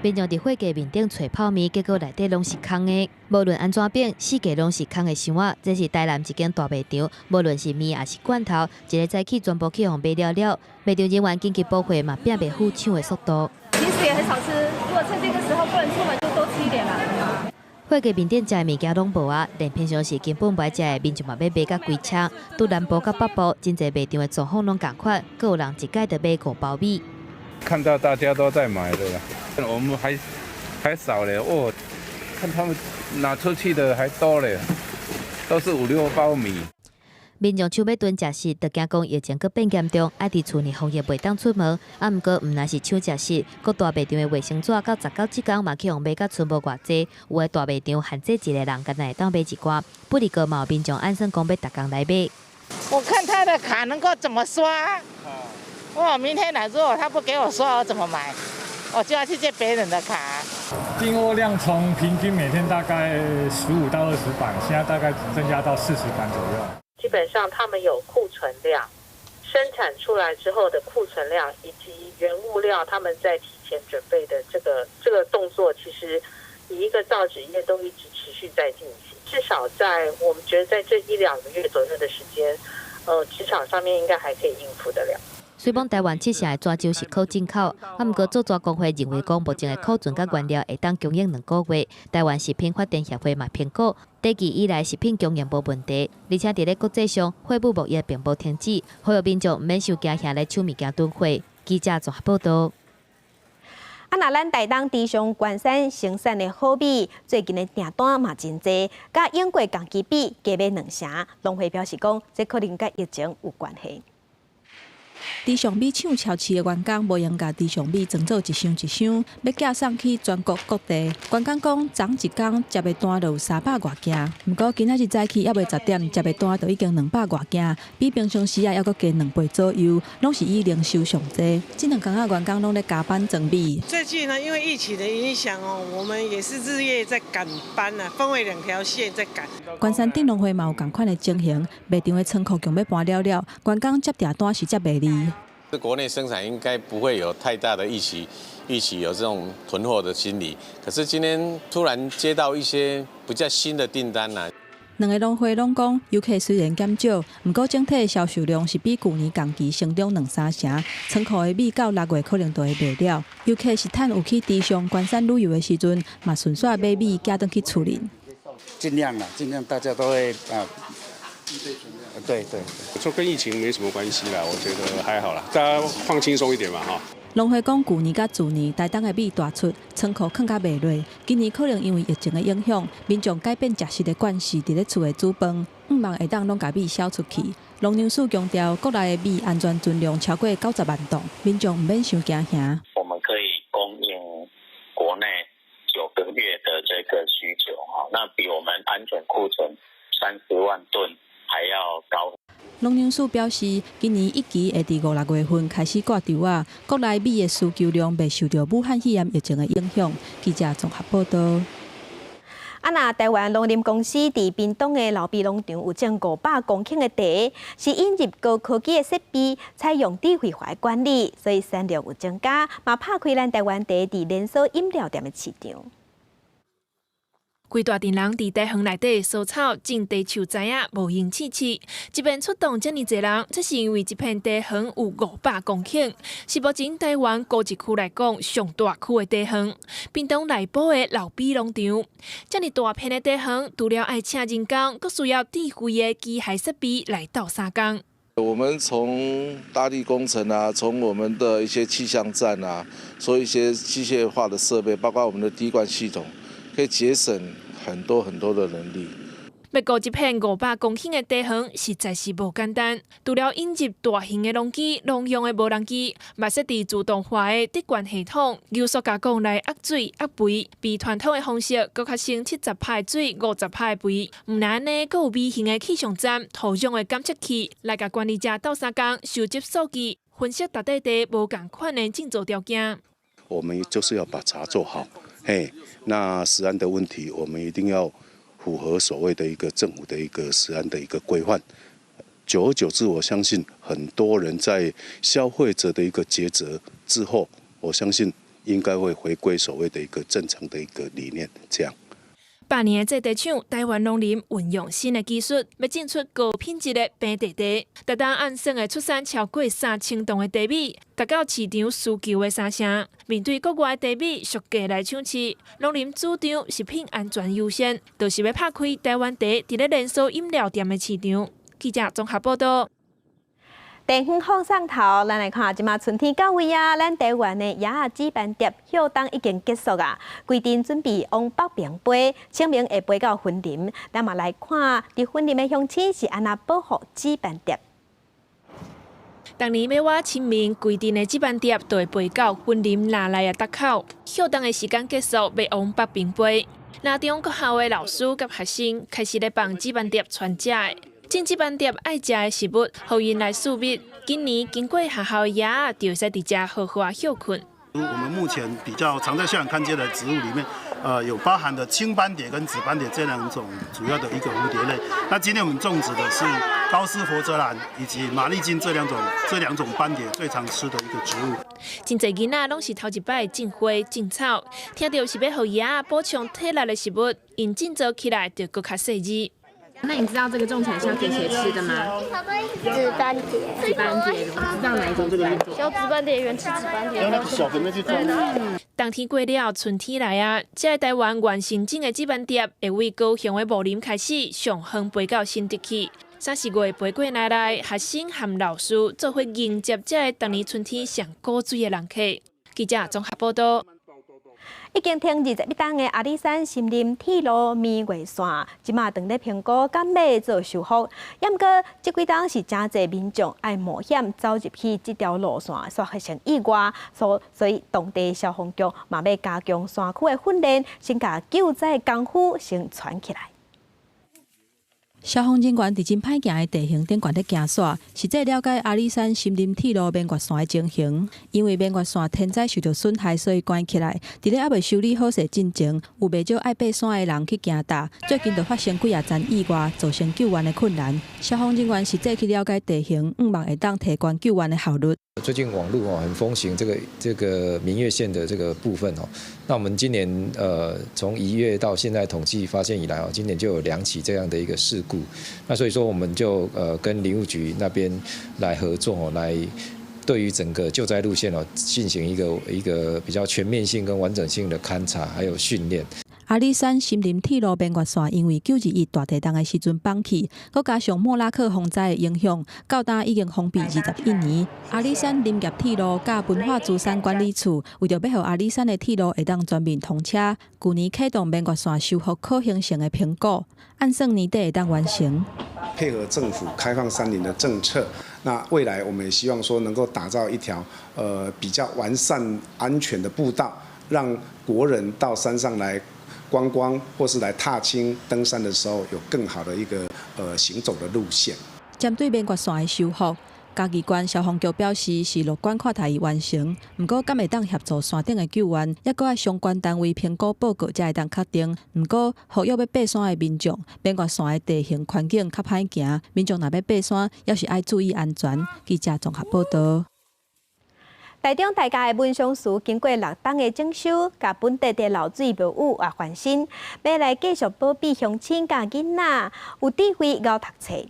民眾佇貨架面頂揣泡麵，結果內底攏是空的。無論按怎變，四界攏是空的箱仔。這是台南一間大賣場，無論是麵抑是罐頭，一个早起全部去予賣了了。賣場人員緊急補貨嘛，拚袂赴搶的速度。平時也很少吃，如果趁這個時候不能出門，就多吃一點啦。貨架面頂食的物件攏無啊，連平常時根本無愛食的民眾嘛欲買甲規車。對南部佮北部，真濟賣場的狀況攏仝款，閣有人一擺就買五包米。看到大家都在買的啦，我們還少咧，哦，看他們拿出去的還多咧，都是五六包米。民眾搶欲囤食食，就驚講疫情閣變嚴重，愛佇厝內防疫袂當出門。啊，毋過毋但是搶食食，各大賣場的衛生紙到19這工嘛去予賣甲賰無偌濟。有的大賣場限制一个人，干焦會當買一寡。不過嘛有民眾按算講欲逐工來買。我看他的卡能夠怎麼刷？我明天來，如果他不給我刷，我怎麼買？我就要去借別人的卡。訂貨量從平均每天大概15到20板，現在大概增加到40板左右。基本上他們有庫存量，生產出來之後的庫存量以及原物料，他們在提前準備的這個動作，其實以一個造紙業都一直持續在進行。至少在我們覺得在這一兩個月左右的時間，市場上面應該還可以應付得了。雖講台灣七成的紙漿是靠進口，啊，毋過造紙工會認為講，目前的庫存佮原料會當供應2個月。台灣食品發展協會嘛評估，短期以來食品供應無問題，而且佇咧國際上貨物貿易並無停止，呼籲民眾毋免傷驚嚇來搶物件囤貨。記者綜合報導。啊，若咱台東池上關山生產的好米，最近的訂單嘛真濟，佮英國仝期比加買兩成。農會表示講，這可能佮疫情有關係。池上米廠超市的員工無閒共池上米裝做一箱一箱，欲寄送去全國各地。員工講，昨一工接的單就有三百外件，毋過今仔日早起猶未10點，接的單就已經200外件，比平常時啊猶閣加2倍左右，攏是以零售上濟。這2工仔員工攏咧加班裝米。最近呢，因為疫情的影響哦，我們也是日夜在趕班啊，分為兩條線在趕。關山鎮農會嘛有仝款的情形，賣場的倉庫強欲搬了了，員工接訂單是接袂離。這國內生產應該不會有太大的預期有這種囤貨的心理。可是今天突然接到一些比較新的訂單啦。兩个農會攏講，遊客雖然減少，毋過整體銷售量是比舊年仝期成長兩三成。倉庫的米到6月可能就會賣了。遊客是趁有去池上關山旅遊的時陣，嘛順紲買米寄轉去厝裡。盡量啦，盡量大家都會啊。對對，這跟疫情沒什麼關係啦，我覺得還好啦，大家放輕鬆一點嘛，哈。農會講，舊年佮去年台東的米大出，倉庫囥甲袂落。今年可能因為疫情的影響，民眾改變食食的慣勢，佇咧厝內煮飯，向望會當攏共米銷出去。農糧署強調，國內的米安全存量超過90萬噸，民眾毋免傷驚嚇。我們可以供應國內9個月的這個需求，哈，那比我們安全庫存30萬噸還要高。農糧署表示，今年預計會佇五六月份開始掛稻仔，國內米的需求量袂受著武漢肺炎疫情的影響。記者綜合報道。啊，若台灣農林公司佇屏東的老埤農場有種500公頃的茶，是引入高科技的設備，採用智慧化的管理，所以產量有增加，嘛拍開咱台灣茶佇連鎖飲料店的市場。規大陣人佇茶園內底除草、種茶樹栽仔，無閒試試。這邊出動遮爾濟人，這是因為這片茶園有500公頃，是目前台灣高一區來講上大區的茶園。屏東內埔的老埤農場，遮爾大片的茶園，除了愛請人工，閣需要智慧的機械設備來鬥相共。我們從大地工程啊，從我們的一些氣象站啊，做一些機械化的設備，包括我們的滴灌系統，可以節省很多很多的人力。欲顧這片500公頃的茶園，實在是無簡單。除了引入大型的農機、農用的無人機，嘛設置自動化的滴灌系統，濃縮加工來壓水、壓肥，比傳統的方式閣較省70趴水、50趴肥。毋但按呢，閣有微型的氣象站、土壤的監測器，來共管理者鬥相共收集數據，分析逐塊地無仝款的種植條件。我們就是要把茶做好，嘿，那食安的問題，我們一定要符合所謂的一個政府的一個食安的一個規範。久而久之，我相信很多人在消費者的一個抉擇之後，我相信應該會回歸所謂的一個正常的一個理念。這樣。百年的製茶廠，台灣農林運用新的技術，欲種出高品質的平地茶。逐冬按算會出產超過3000噸的茶米，達到市場需求的三成。面對國外茶米俗價來搶市，農林主張食品安全優先，就是欲拍開台灣茶佇咧連鎖飲料店的市場。記者綜合報道。地方放送頭，咱來看，這馬春天到位啊！咱台灣的野仔紫斑蝶越冬已經結束啊，規陣準備往北邊飛，清明會飛到雲林。咱嘛來看，佇雲林的鄉親是按怎保護紫斑蝶。逐年欲倚清明，規陣的紫斑蝶就會飛到雲林蚋蘭的碇口。越冬的時間結束，欲往北邊飛。林中國校的老師佮學生開始咧幫紫斑蝶傳食的。種紫斑蝶愛食的食物，予𪜶來試蜜。今年經過學校的野仔，就會使佇遮好好仔歇睏。我們目前比較常在校園看見的植物裡面，有包含的青斑蝶跟紫斑蝶這兩種主要的一個蝴蝶類。那今天我們種植的是高斯佛澤蘭以及馬利筋這兩種斑蝶最常吃的一個植物。真濟囡仔攏是頭一擺種花種草，聽著是欲予野仔補充體力的食物，𪜶振作起來就閣較細緻。那你知道這個種起來是要給誰吃的嗎？紫斑蝶。紫斑蝶，你知道哪一種紫斑蝶？小紫斑蝶，原吃紫斑蝶。小的去冬天過了，春天來啊！這个台灣原生種的紫斑蝶，會為高雄的武林開始上遠飛到新竹去。三四月飛過來來，學生和老師做伙迎接這个逐年春天上古錐的人客。記者綜合報道。已經停21冬的阿里山森林鐵路明月線，這馬正咧評估敢欲做修復。毋過這幾冬是誠濟民眾愛冒險走入去這條路線，煞發生意外，所以當地消防局嘛欲加強山區的訓練，先共救災功夫先傳起來。消防人員佇真歹行的地形頂懸咧行雪，實際了解阿里山森林鐵路明月線的情形。因為明月線天災受著損害，所以關起來。佇咧猶未修理好勢進前，有袂少愛爬山的人去行踏。最近就發生幾仔欉意外，造成救援的困難。消防人員實際去了解地形，向望會當提懸救援的效率。最近網路哦很風行這個明月線的這個部分哦，那我們今年從1月到現在統計發現以來哦，今年就有2起這樣的一個事故，那所以說我們就跟林務局那邊來合作哦，來對於整個救災路線哦進行一個比較全面性跟完整性的勘察，還有訓練。阿里山森林鐵路明月線因為9·21大地震的時陣放棄，閣加上莫拉克風災的影響，到今已經封閉21年。阿里山林業鐵路佮文化資產管理處為著欲予阿里山的鐵路會當全面通車，舊年啟動明月線修復可行性的評估，按算年底會當完成。配合政府開放山林的政策，那未來我們也希望說能夠打造一條比較完善、安全的步道，讓國人到山上來觀光或是來踏青登山的時候，有更好的一個行走的路線。針對明月線的修復，嘉義縣消防局表示是樂觀看待伊完成，毋過敢會當協助山頂的救援，猶閣愛相關單位評估報告才會當確定。毋過，呼籲欲爬山的民眾，明月線的地形環境較歹行，民眾若欲爬山，猶是愛注意安全。記者綜合報道。台中大甲的文昌祠經過6冬的整修，共本地的漏水廟宇也翻新，欲來繼續保庇鄉親佮囡仔有智慧𠢕讀冊。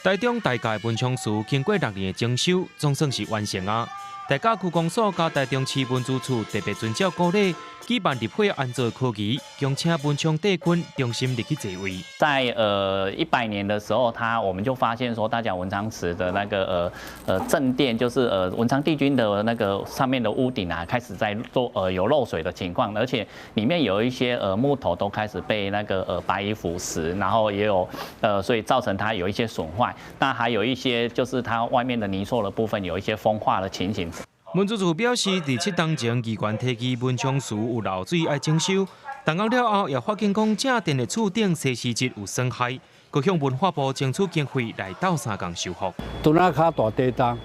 台中大甲的文昌祠經過6年的整修，總算是完成啊！大甲區公所佮台中市文資處特別遵照古禮，舉辦入伙安座科儀，恭請文昌帝君重新入去座位。在100年的時候，我們就發現說，大甲文昌祠的那個正殿，就是文昌帝君的那個上面的屋頂啊，開始在做有漏水的情況，而且裡面有一些木頭都開始被那個白蟻腐蝕，然後也有所以造成它有一些損壞。那還有一些就是它外面的泥塑的部分有一些風化的情形。文資處表示，佇7冬前，議員提議文昌祠有漏水愛整修，動工了後，也發現講正殿的柱頂西施舌有損害，閣向文化部爭取經費來鬥相共修復。拄仔較大地震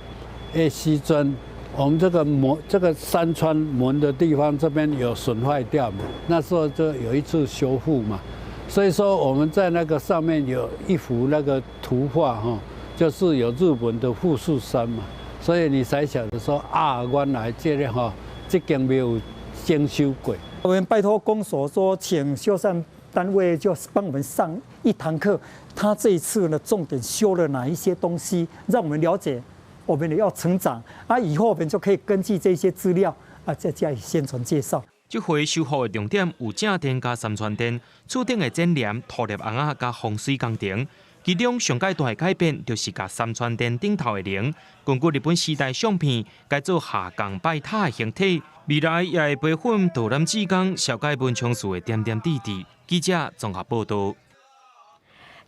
的時陣，我們這個門這個山川門的地方這邊有損壞掉嘛，那時候就有一次修復嘛，所以說我們在那個上面有一幅那個圖畫哈，就是有日本的富士山嘛。所以你才曉得說啊，原來這個吼，這間廟有整修過。我們拜託公所說，請修繕單位就幫我們上一堂課。他這一次呢，重點修了哪一些東西，讓我們了解，我們也要成長啊！以後我們就可以根據這些資料啊，再加以宣傳介紹。這回修復的重點有正殿佮三川殿、柱頂的剪簾、塗立尪仔佮風水工程。其中上蓋大的改變，就是共三川殿頂頭的龍，根據日本時代相片改做下降拜塔的形體。未來也會培訓導覽志工，紹介文昌祠的點點滴滴。記者綜合報道。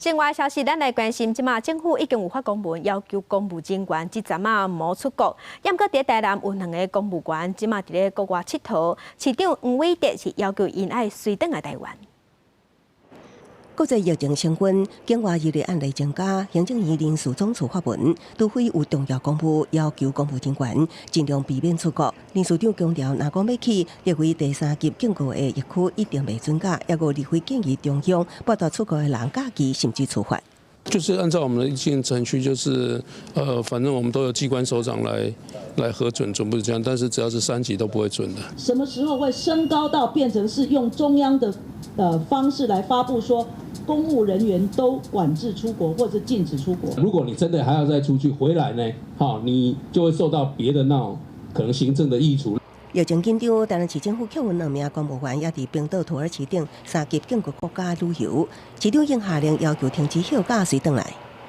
另外消息，咱來關心，這馬政府已經有發公文要求公務人員這陣仔毋好出國。毋過佇台南有兩个公務員，這馬佇咧國外𨑨迌，市長黃偉哲是要求𪜶愛隨轉來台灣。國際疫情升溫，境外移入案例增加，行政院人事總處發文，除非有重要公務，要求公務人員盡量避免出國。人事長強調，若講欲去列為第三級警告的疫區，一定袂准假。抑閣立委建議中央剝奪出國的人假期，甚至處罰。就是按照我們的既定程序，就是反正我們都有機關首長來核准，准不准這樣，但是只要是三級都不會准的。什麼時候會升高到變成是用中央的方式來發布說，公務人員都管制出國或者禁止出國？如果你真的還要再出去回來呢，哈，你就會受到別的那種可能行政的議處。疫情緊張，台南市政府扣兩名公務員，也佇冰島、土耳其等三級警告國家旅遊，市長已經下令要求停止休假，隨轉來。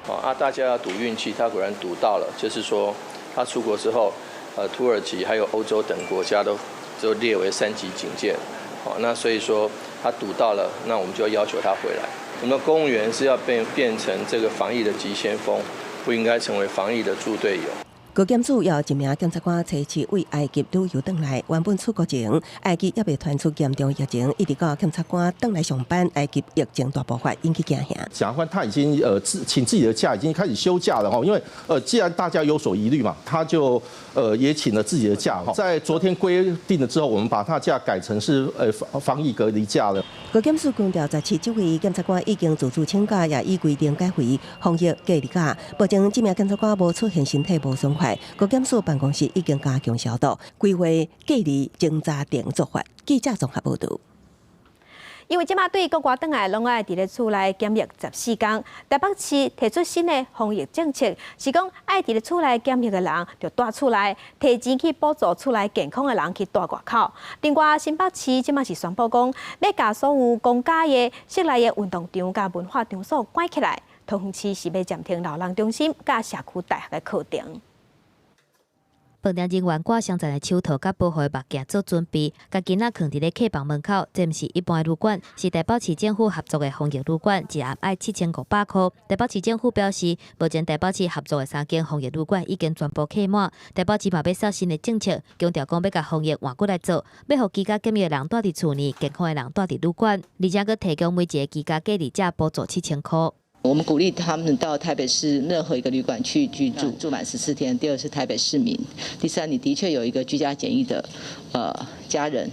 啊，大家要賭運氣，他果然賭到了，就是說他出國之後，土耳其還有歐洲等國家都就列為三級警戒。好，那所以說他堵到了，那我們就要求他回來。我們的公務員是要變成這個防疫的急先鋒，不應該成為防疫的豬隊友。高檢署有一名檢察官初七對埃及旅遊轉來，原本出國前，埃及猶未傳出嚴重疫情，一直到檢察官轉來上班，埃及疫情大爆發，引起驚嚇。檢察官他已經自請自己的假，已經開始休假了哈，因為既然大家有所疑慮嘛，他就也請了自己的假哈。在昨天規定了之後，我們把他假改成是防疫隔離假了。高檢署強調，27這位檢察官已經自主請假，也依規定改為防疫隔離假。目前這名檢察官無出現身體無爽快，高檢署辦公室已經加強消毒，規劃隔離偵查庭做法。記者綜合報導。因為這馬對國外轉來，攏愛佇咧厝內檢疫14工。台北市提出新的防疫政策，是講愛佇咧厝內檢疫的人，著蹛厝內，提錢去補助厝內健康的人去蹛外口。另外，新北市這馬是宣布講，欲共所有公家的室內的運動場佮文化場所關起來，桃園市是欲暫停老人中心佮社區大學的課程。飯店人員掛雙層的手套佮保護的目鏡做準備，共囡仔囥佇咧客房門口。這毋是一般的旅館，是台北市政府合作的防疫旅館，一暗愛7500箍。台北市政府表示，目前台北市合作的三間防疫旅館已經全部客滿。台北市嘛欲設新的政策，強調講欲共防疫換過來做，欲予居家檢疫的人蹛佇厝內，健康的人蹛佇旅館，而且閣提供每一个居家隔離者補助7000箍。我們鼓勵他們到台北市任何一個旅館去居住，住滿14天。第二是台北市民，第三你的確有一個居家檢疫的家人。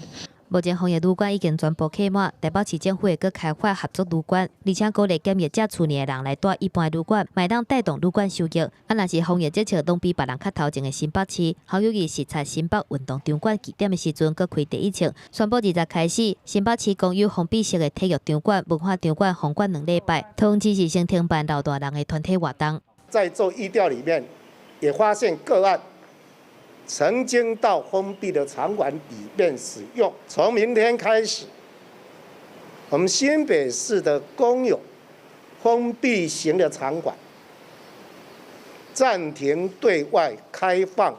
目前防疫旅館已經全部客滿，台北市政府會閣開發合作旅館，而且鼓勵檢疫者厝內的人來蹛一般的旅館，嘛會當帶動旅館收益。啊，若是防疫政策攏比別人較頭前的新北市，侯友宜視察新北運動場館據點的時陣，閣開第一槍，宣布20開始，新北市公有封閉式的體育場館、文化場館封館2禮拜，桃園市是先停辦老大人的團體活動。在做疫調裡面，也發現個案曾經到封閉的場館裡面使用。從明天開始，我們新北市的公有封閉型的場館暫停對外開放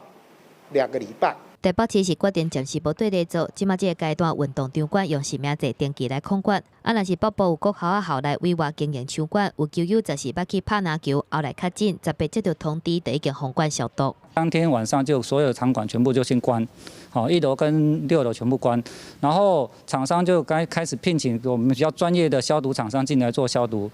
2個禮拜。台北市是決定暫時無對咧做，這馬這个階段運動場館用實名制登記來控管。啊，若是北部有國校仔校內委外經營場館，有球友就是欲去拍籃球，後來確診，18接到通知，就已經封館消毒。當天晚上就所有場館全部就先關，好，1樓跟6樓全部關，然後廠商就該開始聘請我們比較專業的消毒廠商進來做消毒。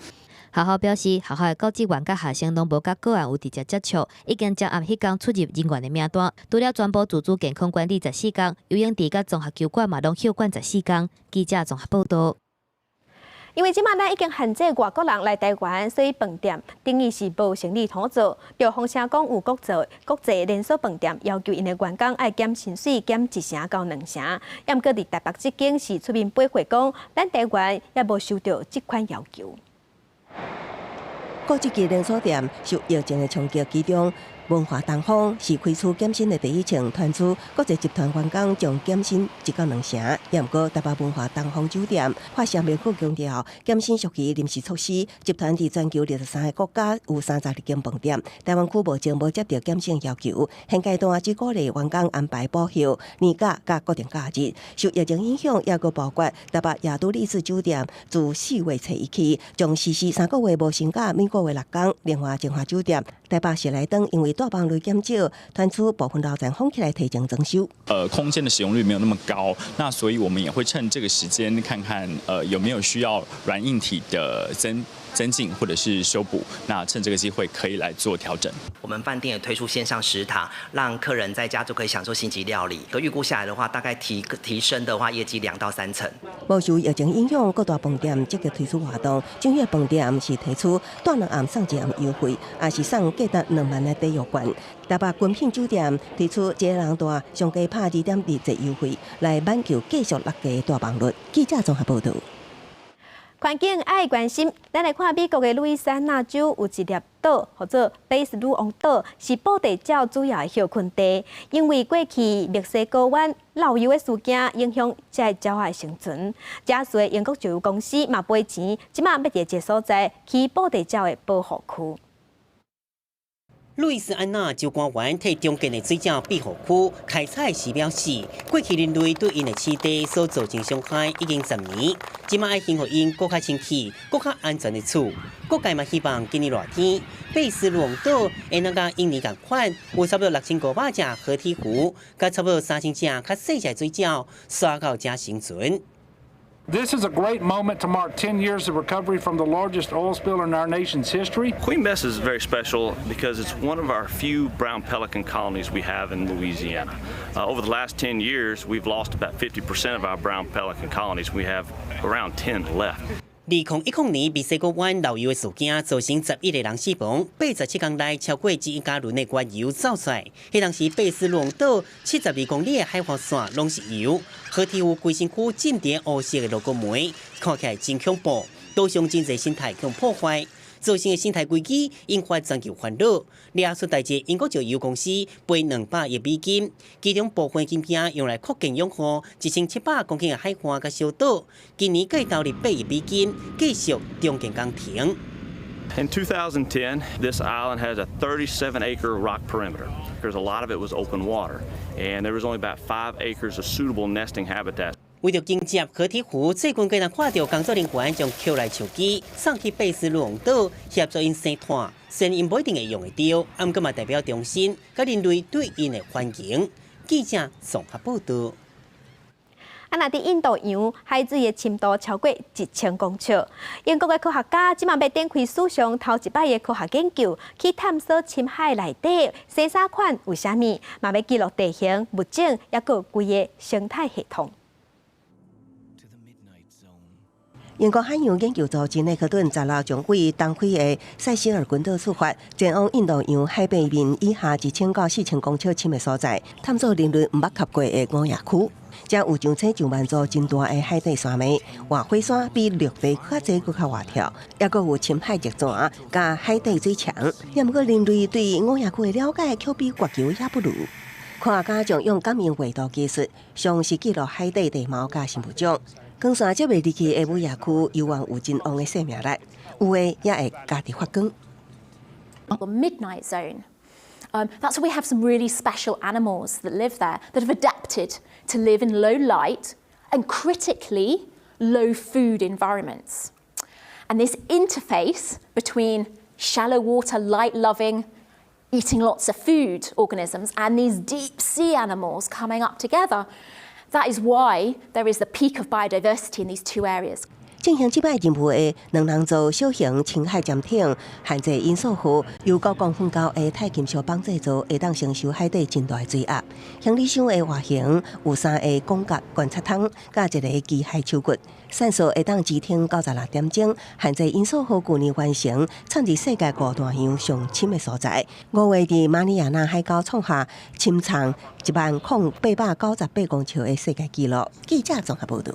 學校表示，學校的教職員佮學生攏無佮個案有直接接觸，已經將暗彼工出入人員的名單。除了全部自主健康管理14工，游泳池佮綜合球館嘛攏休館14工。記者綜合報導。因為這馬咱已經限制外國人來台灣，所以飯店等於是無生意通做。就風聲講有國際連鎖飯店要求𪜶的員工愛減薪水減1成到2成，毋過佇台北這間是出面回話講，咱台灣猶無收到這款要求。國際級連鎖店受疫情的衝擊，其中文華東方是開出減薪的第一槍，傳出國際集團員工將減薪1到2成。也毋過台北文華東方酒店發聲明閣強調，減薪屬於臨時措施。集團佇全球23個國家有32間飯店，台灣區目前無接到減薪要求。現階段只鼓勵員工安排補休、年假佮國定假日。受疫情影響，猶閣包括台北亞都麗致酒店自4月初1起，將實施3個月無薪假，每個月6工。另外，晶華酒店、台北喜來登因為住房率減少，傳出部分樓層封起來提前裝修。空間的使用率沒有那麼高，那所以我們也會趁這個時間看看，有沒有需要軟硬體的增進或者是修補，那趁這個機會可以來做調整。我們飯店也推出線上食堂，讓客人在家就可以享受星級料理。可預估下來的話，大概提升的話，業績2到3成。無受疫情影響，各大飯店積極推出活動。正悅飯店是提出蹛兩暗送一暗優惠，也是送價值2萬的抵用券。台北君品酒店提出一個人蹛上低拍2.2折優惠，來挽救繼續落低的住房率。記者綜合報導。環境愛關心，咱來看美國的路易斯安那州有一粒島，號做貝斯魯翁島，是布袋鳥主要的歇睏地。因為過去墨西哥灣漏油的事件，影響這个鳥仔的生存。這所英國石油公司嘛賠錢，這馬欲佇這个所在起布袋鳥的保護區。路易斯安那州官員替重建的水鳥庇護區開採時表示，過去人類對𪜶的棲地所造成傷害已經10年，這馬愛還予𪜶閣較清氣、閣較安全的厝。各界嘛希望今年熱天，貝斯魯王島會當佮往年仝款，有差不多6500隻褐體鴣，佮差不多3000隻較細隻水鳥，徙到遮生存。 This is a great moment to mark 10 years of recovery from the largest oil spill in our nation's history. Queen Bess is very special because it's one of our few brown pelican colonies we have in Louisiana. Over the last 10 years, we've lost about 50% of our brown pelican colonies. We have around 10 left. 2010年墨西哥灣漏油的事件造成11個人死亡，87天內超過1加侖的原油走出來。彼當時貝斯魯王島72公里的海岸線攏是油，河堤有規身軀浸佇烏色的鱸鰻霉，看起來真恐怖，島上真濟生態予破壞，造成的生態危機引發全球煩惱。掠出代誌，英國石油公司賠200億美金，其中部分金額用來擴建養護1700公頃的海岸佮小島。今年閣投入8億美金，繼續重建工程。 In 2010, this island has a 37-acre rock perimeter. There's a lot of it was open water, and there was only about 5 acres of suitable nesting habitat. 為著迎接褐體鴣，最近竟然看著工作人員將扣來手機送去貝斯魯王島協助𪜶生炭，雖然𪜶無一定會用會著，毋過嘛代表忠心，佮人類對𪜶的歡迎。記者綜合報導。啊，若佇印度洋海水的深度超過1000公尺，英國的科學家這馬欲展開史上頭一擺的科學研究，去探索深海內底生啥款有啥物，嘛欲記錄地形、物種，抑閣規個生態系統。英國海洋研究組織內克頓16將對東非的塞舌爾群島出發，前往印度洋海平面以下1000到4000公尺深的所在，探索人類毋捌踏過的午夜區。遮有上千上萬座真大的海底山脈，活火山比陸地較濟閣較活跳，抑閣有深海熱泉佮海底水牆。抑毋過人類對午夜區的了解，卻比月球也不如。科學家將用感應畫圖技術，詳細記錄海底地貌佮生物種。光線照袂入去的午夜區，猶原有真旺的生命力，有的也會家己發光。 The midnight zone. That's where we have some really special animals that live there that have adapted to live in low light and critically low food environments. And this interface between shallow water, light loving, eating lots of food organisms and these deep sea animals coming up together, that is why there is the peak of biodiversity in these two areas. 進行這擺任務的兩人座小型深海潛艇限制音速號，由9公分高的鈦金屬板製造，會當承受海底真大的水壓。行李箱的外形有三个廣角觀察窗，佮一个機械手骨，閃爍會當支撐96點鐘。限制音速號舊年完成，闖入世界五大洋上深的所在。5月佇馬里亞納海溝創下深藏10,898公尺的世界紀錄。記者綜合報導。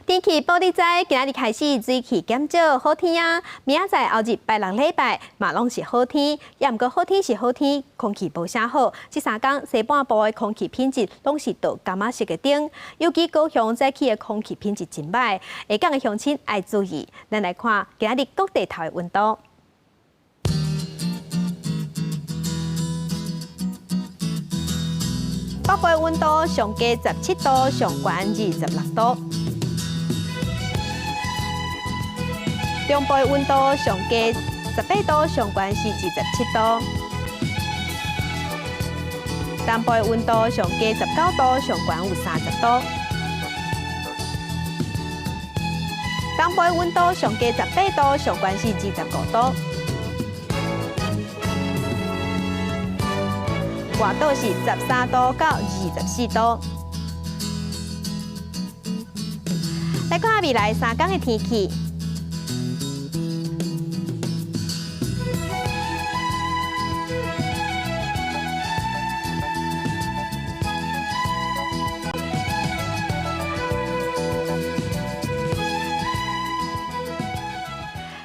天氣報你知，今仔日開始水汽減少，好天啊！明仔載後日拜六禮拜嘛攏是好天，抑毋過好天是好天，空氣無啥好。這3工西半部的空氣品質攏是到柑仔色的頂，尤其高雄早起的空氣品質真䆀，下港的鄉親愛注意。咱來看今仔日各地頭的溫度。北部的溫度上低17度，上懸26度。中部的溫度上低18度，上懸是27度。南部的溫度上低19度，上懸有30度。東部的溫度上低18度，上懸是25度。外島是13度到24度。來看未來3工的天氣。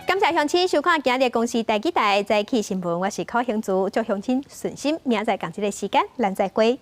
感謝鄉親收看今日公視台語台早起新聞，我是柯興竹，祝鄉親順心，明仔載仝這个時間，咱再會。